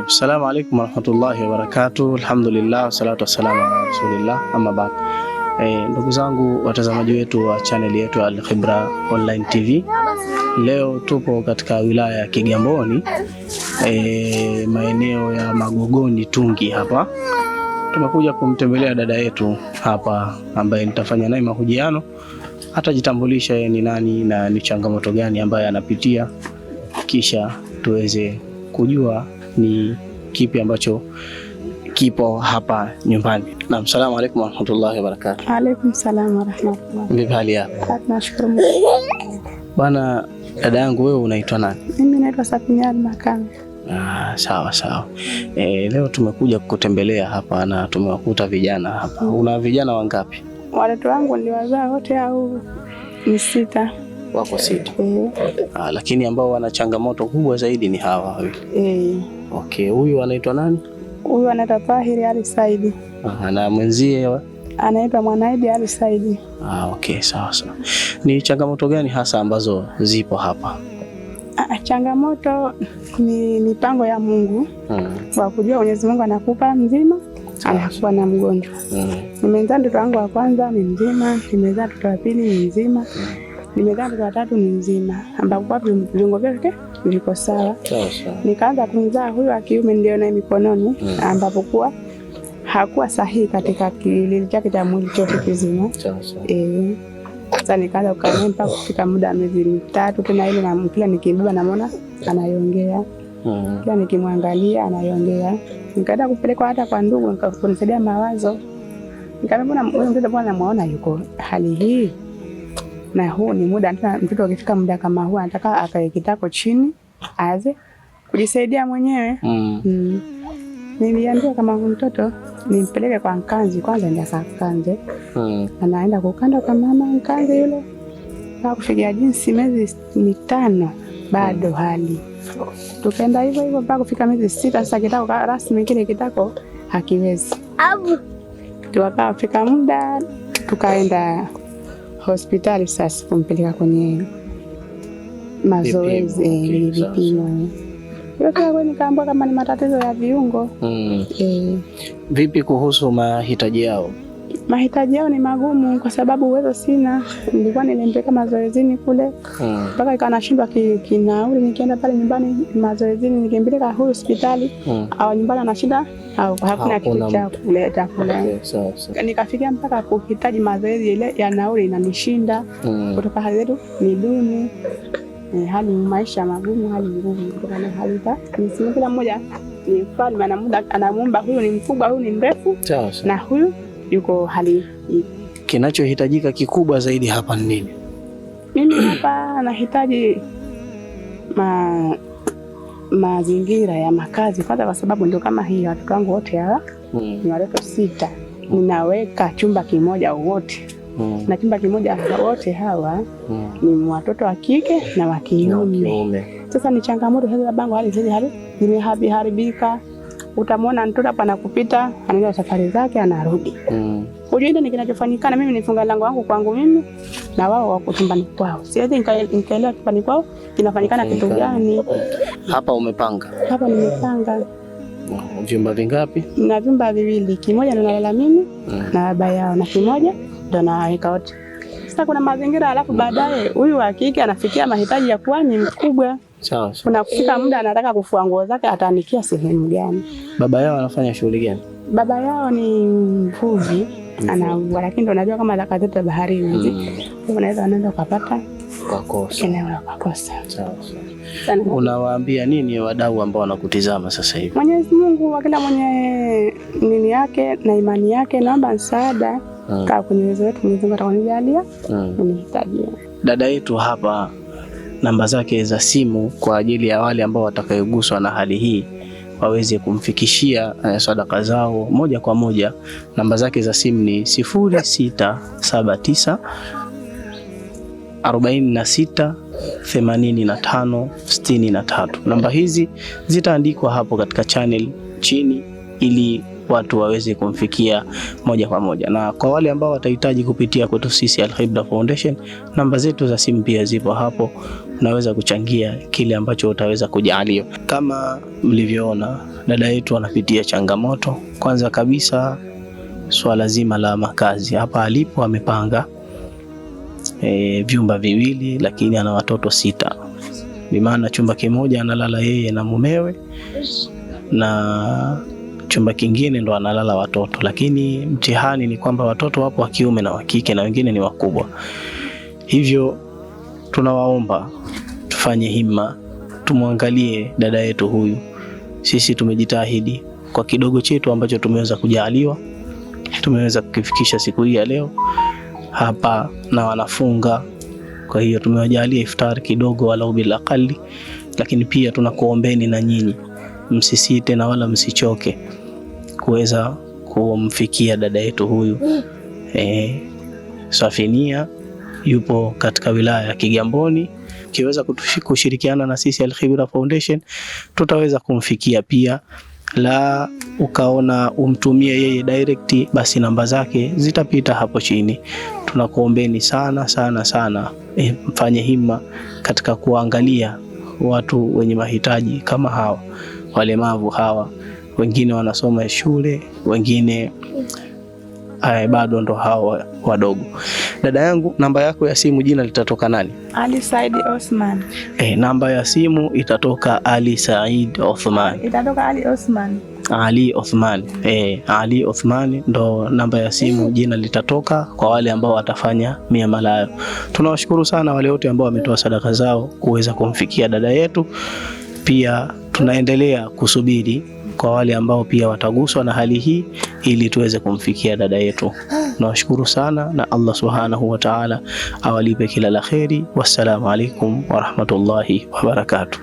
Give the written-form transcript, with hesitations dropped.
Assalamu alaikum warahmatullahi wabarakatuh. Alhamdulillah wassalatu wassalamu ala rasulillah, amma baad. Ndugu zangu watazamaji wetu wa channel yetu ya Al-Khibra Online TV, leo tupo katika wilaya ya Kigamboni, maeneo ya Magogoni Tungi hapa. Tumekuja kumtembelea dada yetu hapa ambaye nitafanya naye mahojiano, atajitambulisha yeye ni nani na ni changamoto gani ambayo anapitia, kisha tuweze kujua ni kipi ambacho kipo hapa nyumbani. Naam, salamu alaykum warahmatullahi wabarakatuh. Alaikum salam warahmatullah. Vipi hali yako? Tunashukuru Mungu. Bwana dada yangu, wewe unaitwa nani? Mimi naitwa Safinia Makame. Ah, sawa sawa. Leo tumekuja kukutembelea hapa na tumewakuta vijana hapa. Una vijana wangapi? Watoto wangu niliwazaa wote au ni sita. Wako sita. Eh, Ah, lakini ambao wana changamoto kubwa zaidi ni hawa wawili. eh. Okay, huyu anaitwa nani? Huyu anaitwa Tahiri Ali Saidi, Ah, na mwenzie anaitwa Mwanaidi Ali Saidi. Ah, okay, sawa sawa. Ni changamoto gani hasa ambazo zipo hapa? Ah, changamoto ni mipango ya Mungu kwa kujua Mwenyezi Mungu anakupa mzima, anakupa na mgonjwa. Nimezaa mtoto wangu wa kwanza ni mzima, nimezaa mtoto wa pili ni mzima, nimezaa mtoto wa tatu ni mzima, ambapo kwa viungo vyake viko sawa. Sawa sawa. Nikaanza kumzaa huyu wa kiume ndio naye mikononi, ambapo kuwa hakuwa sahihi katika kilili chake cha mwili chote kizima. Sawa sawa. Eh, sasa nikaanza kukaa naye mpaka kufika muda wa miezi 3 tena, ile na kila nikimbeba namwona anayongea, kila nikimwangalia anayongea. Nikaenda kupelekwa hata kwa ndugu kunisaidia mawazo. Nikamwambia mbona huyu mtoto mbona namuona yuko hali hii, na huu ni muda tena, mtoto akifika muda kama huu anataka akae kitako chini aanze kujisaidia mwenyewe. Niliambiwa kama huyu mtoto nimpeleke kwa nkanzi kwanza, ndio akakanze. Anaenda kukanda kwa mama nkanzi yule mpaka kufikia jinsi miezi 5 bado hali. Tukaenda hivyo hivyo mpaka kufika miezi 6. Sasa kitako rasmi kile kitako hakiwezi. Tukafika muda tukaenda hospitali sasa kumpeleka kwenye mazoezi, Vipimo, okay, sawa, vipimo. Nilifika nikaambiwa kama ni matatizo ya viungo. Eh, Vipi kuhusu mahitaji yao? Mahitaji yao ni magumu kwa sababu uwezo sina. Nilikuwa nilimpeleka mazoezini kule mpaka ikawa nashindwa kinauli, nikienda pale nyumbani mazoezini, nikimpeleka huyu hospitali au nyumbani anashinda au hakuna kitu cha kuleta kule. Okay, sawa sawa. Nikafikia mpaka kuhitaji mazoezi ile ya nauli inanishinda kutoka hali yetu ni duni. Hali maisha magumu, hali ngumu kutokana na hali za msimu. Kila mmoja ni mfalme, anamuumba huyu ni mkubwa, huyu ni mrefu Sawa sawa. na huyu yuko hali hii. Kinachohitajika kikubwa zaidi hapa ni nini? Mimi hapa nahitaji mazingira ya makazi kwanza, kwa sababu ndio kama hii watoto wangu wote hawa ni watoto 6, ninaweka chumba kimoja wote na chumba kimoja wote hawa ni watoto wa kike na wa kiume. Sasa ni changamoto sasa, babangu hali zile hali zimeharibika. Utamwona mtoto hapa anakupita, anaenda safari zake, anarudi. Hujui nini kinachofanyikana. Mimi nifunga lango wangu kwangu mimi na wao wako chumbani kwao. Siwezi nikaelewa chumbani kwao kinafanyikana kitu gani. Hapa umepanga? Hapa nimepanga. Vyumba vingapi? Na vyumba 2, kimoja ndo nalala mimi na baba yao na kimoja ndo nawaweka wote. Sasa kuna mazingira, alafu baadaye huyu wa kike anafikia mahitaji ya kuwa ni mkubwa. Sawa sawa. Kuna kufika muda anataka kufua nguo zake, ataanikia sehemu gani? Baba yao anafanya shughuli gani? Baba yao ni mvuvi, anavua, lakini ndo unajua kama zaka zetu baharini hizi. Unaweza unaenda ukapata ukakosa. Eneo la kukosa. Sawa sawa. Unawaambia nini wadau ambao wanakutizama sasa hivi? Mwenyezi Mungu wa kila mwenye nini yake na imani yake, naomba msaada kaa kwenye uwezo wetu, Mwenyezi Mungu atakunijalia unihitajia. Dada yetu hapa namba zake za simu kwa ajili ya wale ambao watakayoguswa na hali hii waweze kumfikishia sadaka zao moja kwa moja. Namba zake za simu ni 0679 46 85 63. Namba hizi zitaandikwa hapo katika channel chini ili watu waweze kumfikia moja kwa moja. Na kwa wale ambao watahitaji kupitia kwetu sisi Al-Khibra Foundation, namba zetu za simu pia zipo hapo, unaweza kuchangia kile ambacho utaweza kujaliwa. Kama mlivyoona, dada yetu anapitia changamoto. Kwanza kabisa swala zima la makazi. Hapa alipo amepanga vyumba viwili, lakini ana watoto 6. Bimaana chumba kimoja analala yeye na mumewe na chumba kingine ndo analala watoto, lakini mtihani ni kwamba watoto wapo wa kiume na wa kike na wengine ni wakubwa. Hivyo tunawaomba tufanye himma, tumwangalie dada yetu huyu. Sisi tumejitahidi kwa kidogo chetu ambacho tumeweza kujaliwa, tumeweza kukifikisha siku hii ya leo hapa na wanafunga. Kwa hiyo tumewajalia iftar kidogo walau bila aqali, lakini pia tunakuombeni na nyinyi msisite na wala msichoke kuweza kumfikia dada yetu huyu. Safinia yupo katika wilaya ya Kigamboni. Ukiweza kushirikiana na sisi Al-Khibra Foundation tutaweza kumfikia pia. La ukaona umtumie yeye direct, basi namba zake zitapita hapo chini. Tunakuombeni sana sana sana, mfanye himma katika kuangalia watu wenye mahitaji kama hawa, walemavu hawa. Wengine wanasoma shule, wengine bado ndo hawa wadogo. Dada yangu, namba yako ya simu jina litatoka nani? Ali Said Osman. Namba ya simu itatoka Ali Said Othman. Itatoka Ali Osman. Ali Othman. Ali Othman ndo namba ya simu, jina litatoka kwa wale ambao watafanya miamala yao. Tunawashukuru sana wale wote ambao wametoa sadaka zao kuweza kumfikia dada yetu. Pia tunaendelea kusubiri kwa wale ambao pia wataguswa na hali hii ili tuweze kumfikia dada yetu. Nawashukuru sana na Allah Subhanahu wa Ta'ala awalipe kila la kheri. Wassalamu alaikum warahmatullahi wabarakatuh.